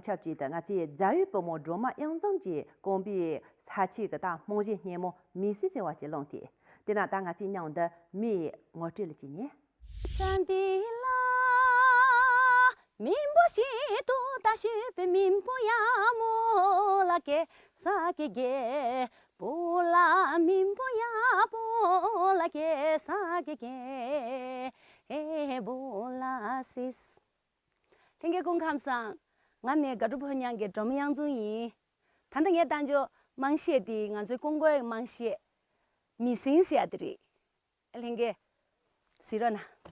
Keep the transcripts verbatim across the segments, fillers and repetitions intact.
ཆབས་ཅིག་ཏུ་ང་ཚོའི་རྫ་ཡུལ་བུ་མོ་སྒྲོལ་མ་གཡང་འཛོམས་ཀྱིས་བསྐོངས་པའི་ས་ཆའི་གི་ད་རྨང་གཞིའི་སྙེ་མོ་མི་སེར་ཟེར་བ་ཅིག་བླངས་ཏེ། དེ་ན་ད་ང་ཚོའི་མཉམ་དུ་མིའི་ངོ་སྤྲོད་ལ་བྱེད་ནས། ལྷན་རྒྱས་སྐུ་ཁམས་བཟང་། ང་ནི་དགའ་སྤྲོ་ཕོ་ཉ་གི་སྒྲོལ་མ་གཡང་འཛོམས་ཡིན། ད་ལྟ་ངས་བཏང་ཆོག་དམངས་གཞས་དེ་ང་ཚོའི་ཀོང་ཀོའི་དམངས་གཞས་མི་སེར་ཟེར་ཡ་དེ་རེད། ལྷན་རྒྱས་གཟིགས་རོགས་གནང་།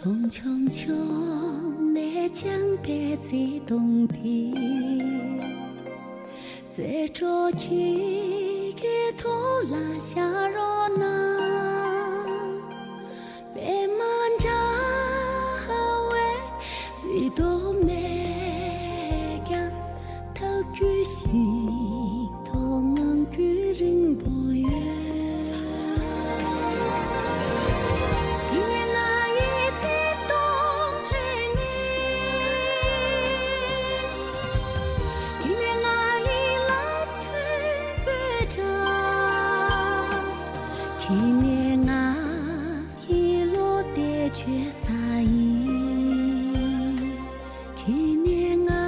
ཆུང་ཆུང་ཆུང་ནས་སྦྱངས་པའི་བརྩེ་དུང་འདི། རྩེ་གྲོགས་ཁྱེད་ཀྱི་ཐོག་ལ་བཞག་རོགས་གནང་། པད་མ་འདྲ་བའི་བརྩེ་དུང་མེད་ཀྱང་། ཐག་གཅོད་ཤིང་ཐོག་ངང་རྒྱུད་རིང་པོ་ཡོད། དེ་ནས་ང་ཡི་ཚིག་དོན་ལྷད་མེད། དེ་ནས་ང་ཡི་ལང་ཚོའི་སྤོས་སྒྲ། དེ་ནས་ང་ཡི་བློ་གཏད་བྱེད་ས་ཡིན། དེ་ནས་ང་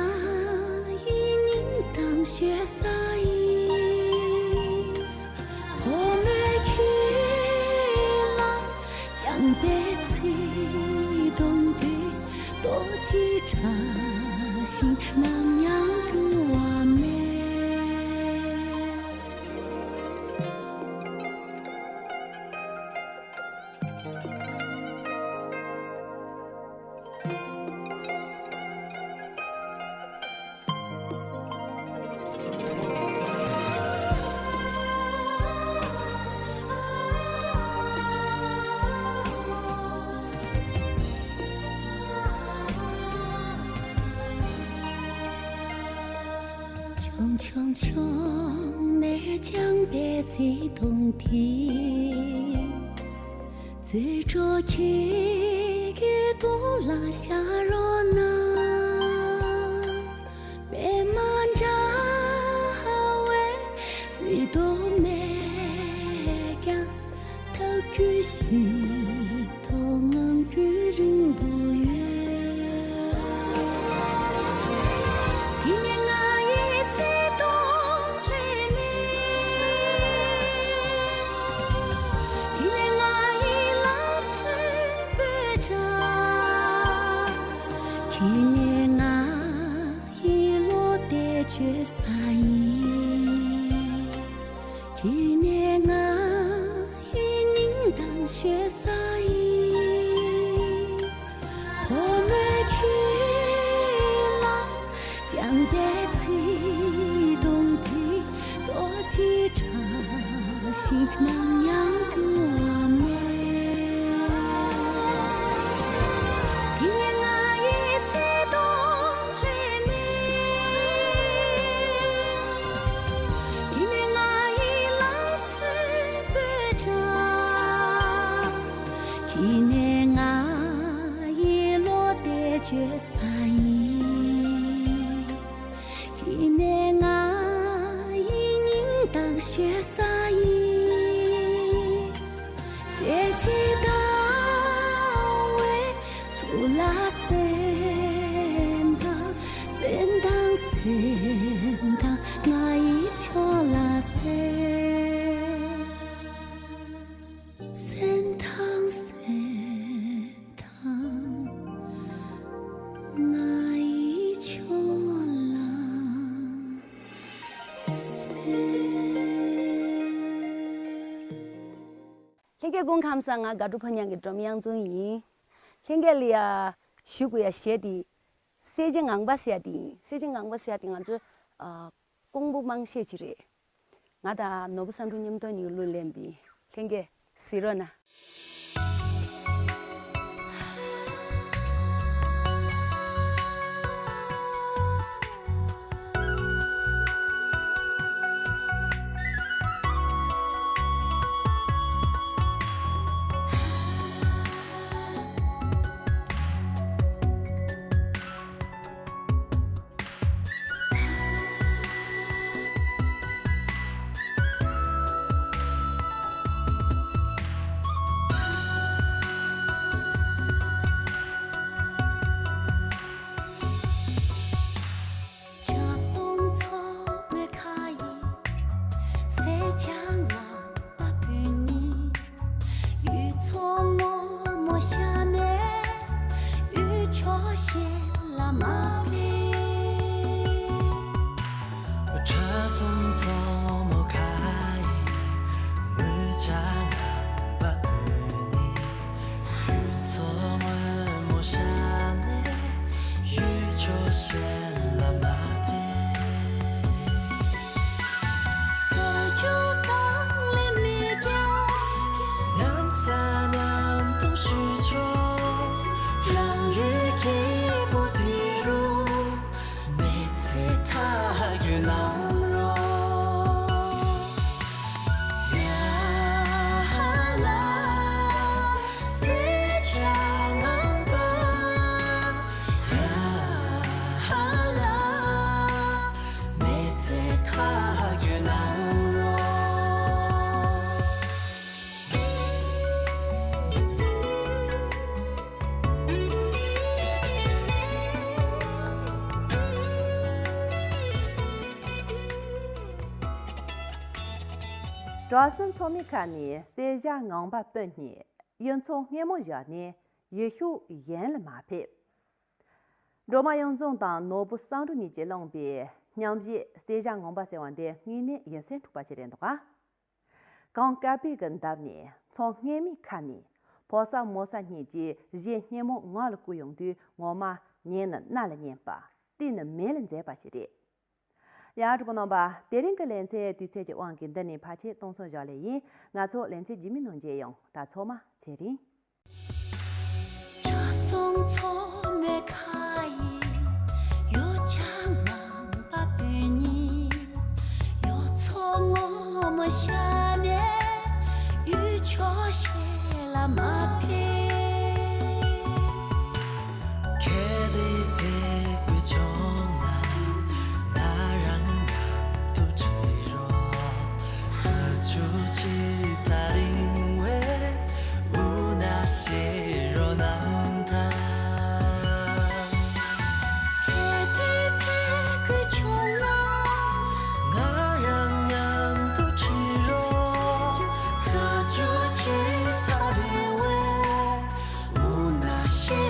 ཡི་སྙིང་གཏམ་ཤོད་ས་ཡིན། བུ་མོས་ཁྱེད་ལ་བཅངས་པའི་བརྩེ་དུང་དེ་ཏོག་ཙམ་ཕྲ་ཞིང་ནམ་ཡང་འགྱུར་བ་མེད། སྟོང་ཕྱོགས་ནས་བྱུང་བའི་བརྩེ་དུང་དེ། རྩེ་གྲོགས་ཁྱེད་ཀྱི་གདོང་ལ་ཤར་རོགས་གནང་། པད་མ་འདྲ་བའི་བརྩེ་དུང་མེད་ཀྱང་། ཐབས་སྐྱོ་ཞིག་ཏུ་ངང་རྒྱུད་རིང་པོ་ཡོད། དེ་ནས་ང་ཡི་བརྩེ་དུང་ལྷད་མེད། དེ་ནས་ང་ཡི་ལང་ཚོའི་འབོད་སྒྲ། དེ་ནས་ང་ཡི་བློ་གཏད་བཅོལ་ས་ཡིན། དེ་ནས་ང་ཡི་སྙིང་གཏམ་ཤོད་ས་ཡིན། བུ་མོ་ཁྱོད་ལ་བཅངས་པའི་བརྩེ་དུང་དེ་ཏོག་ཙམ་ཕྲ་ཞིང་ནམ་ཡང་འགྱུར་བ་མེད། དེ་ནས་ང་ཡི་བརྩེ་དུང་ལྷད་མེད། དེ་ནས་ང་ཡི་ལང་ཚོའི་འབོད་སྒྲ། དེ་ནས་ང་ཡི་བློ་གཏད་བཅོལ་ས་ཡིན། དེ་ནས་ང་ཡི་སྙིང་གཏམ་ཤོད་ས་ཡིན། ཞལ་གྱིས་བདའ་བའི་ཚུལ་ལ་གསན་དང་། གསན་དང་གསན་དང་ང་ཡི་ཕྱོགས་ལ་གསན། གསན་དང་གསན་དང་ང་ཡི་ཕྱོགས་ལ་གསན། ལྷན་རྒྱས་སྐུ་ཁམས་བཟང་། ང་དགའ་སྒྲུབ་ཕ་ཉག་གི་སྒྲོལ་མ་དབྱངས་འཛོམས་ཡིན། ལྷན་རྒྱས་ལ་ཡ་ཞུ་དགོས་ཡ་གཞས་དེ་སེར་བྱེས་ངང་པ་ཟེར་ཡ་དེ་ཡིན། སེར་བྱེས་ངང་པ་ཟེར་ཡ་དེ་ང་ཚོའི་ཨ་ཀོང་པོ་དམངས་གཞས་ཅིག་རེད། ང་དང་ནོར་བུ་བསམ་འགྲུབ་མཉམ་དུ་གཉིས་ཀྱིས་གླུ་ལེན་པའི། ལྷན་རྒྱས་གཟིགས་རོགས་གནང་། གྲོགས་ཚོ་ཚང་མའི་ཁ་ནས་གསེར་ཞྭ་ངང་པ་སྤུན་གཉིས། གཡུ་མཚོ་སྔོན་མོ་བཞག་ནས་ཡུལ་ཕྱོགས་གཞན་ལ་མ་ཕེབས། སྒྲོལ་མ་དབྱངས་འཛོམས་དང་ནོར་བུ་བསམ་འགྲུབ་གཉིས་ཀྱིས་བླངས་པའི་སྙན་གཞས་གསེར་ཞྭ་ངང་པ་ཟེར་བ་འདི་དངོས་གནས་ཡིད་སེམས་འཁྲུག་པ་ཞིག་རེད་འདུག་ག། གངས་དཀར་པོའི་གི་འདབས་ནས་ཚང་སྔོན་མོའི་ཁ་ནས་ཕོ་གསར་མོ་གསར་གཉིས་ཀྱིས་གཞས་སྙན་མོ་ངག་ལ་བཀོད་ཡོང་དུས་ངོ་མ་ཉན་ན་རྣ་ལ་སྙན་པ། བལྟས་ན་མིག་ལ་མཛེས་པ་ཞིག་རེད། ཡ་གྲོགས་པོ་རྣམ་པ། དེ་རིང་གི་ལེ་ཚན་དུས་ཚོད་ཀྱི་དབང་གིས་འདི་ནས་ཕལ་ཆེར་གཏོང་ཚར་བཞག་ལེ་ཡིན། ང་ཚོ་ལེ་ཚན་རྗེས་མའི་ནང་མཇལ་ཡོང་། ད་ཚང་མ་ཚེ་རིང་། ཤ་ནས་ཡུལ་ཕྱོགས་ཤེས་ལ་མ་ཕེབས། ཁྱེད་དེ་ཕེབས་པའི་ཆོག་མངགས་ང་རང་མཉམ་དུ་ཁྲིད་རོགས། རྩྭ་ཆུ་ཆེ་ཐག་རིང་བའི་དབུ་ན་ཤེས་རོགས་གནང་དང་། ཁྱེད་དེ་ཕེབས་པའི་ཆོག་མངགས་ང་རང་མཉམ་དུ་ཁྲིད་རོགས། རྩྭ་ཆུ་ཆེ་ཐག་རིང་བའི་དབུ་ན་ཤེས་